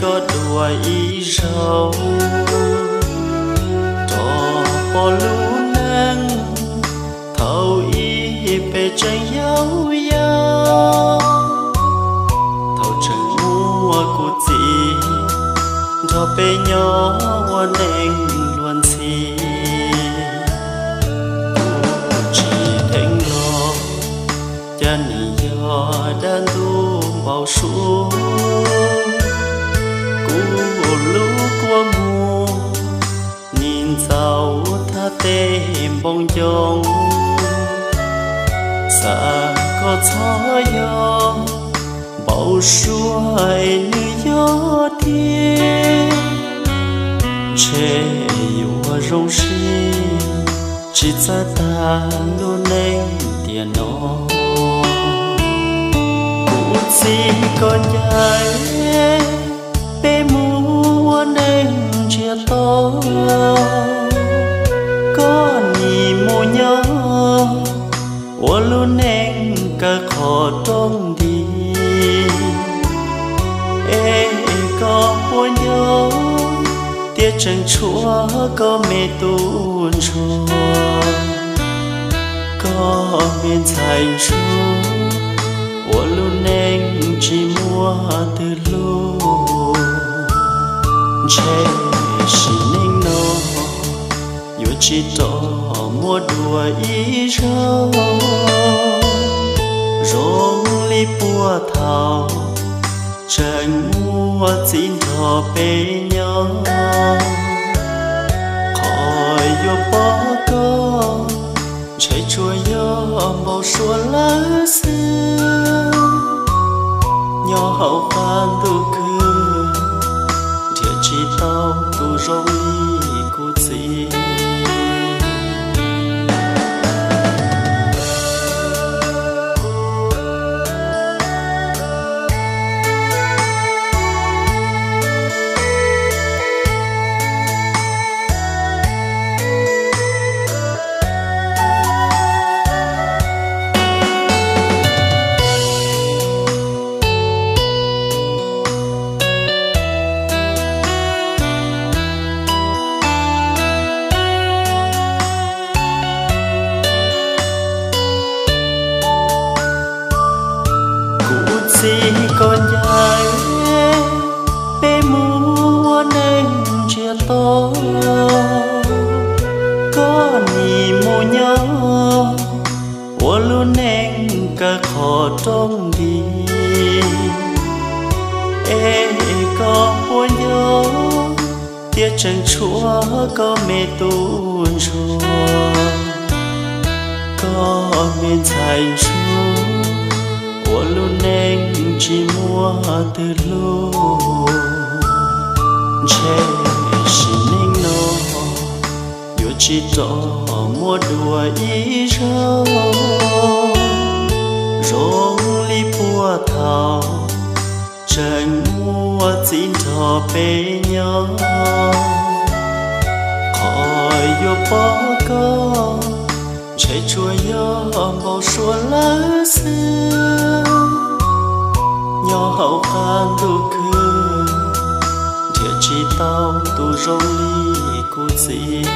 Nyob dua ib zaug rau pom lub neej thaum ub peb tseem yau yau, thaum tseem muaj kuv txiv nrog peb nyob ua neej luag ntxhi. Kuv tsis dheev los cas nim yog dab ntub npau suav, kuv lub kua muag nim ntxaus thaj teb npoo ncoo. Xav koj txhob yog npau suav es nws yog tiag, ntshe yuav zoo siab tsis txawj tag lub neej tiam no. Kuv txij koj ncaim, peb mus ua neej ntsiag to, koj nim mus nyob ua lub neej kaw qhov rooj nti. Es koj puas nco tias tseem tshuav koj me tub ntsuag, koj me ntxhais ntsuag, ua lub neej tsis muaj twg hlub. Ntshe sim neej no yuav tsis rov muaj dua ib zaug zoo li puag thaum tseem muaj txiv nrog peb nyob. Qhov yuav pom koj ntshe tsuas yog npau suav lawm xwb. Nyob hauv qab ntuj khwb nrhiav tsis tau tus zoo li kuv txiv. Kuv txij koj ncaim, peb mus ua neej ntsiag to, koj nim mus nyob ua lub neej kaw qhov rooj nti. Es koj puas nco tias tseem tshuav koj me tub ntsuag, koj me ntxhais ntsuag, ua lub neej tsis muaj twg hlub. Ntshe sim neej no yuav tsis rov muaj dua ib zaug zoo li puag thaum tseem muaj txiv nrog peb nyob. Qhov yuav pom koj ntshe tsuas yog npau suav lawm xwb. Nyob hauv qab ntuj khwb nrhiav tsis tau tus zoo li kuv txiv.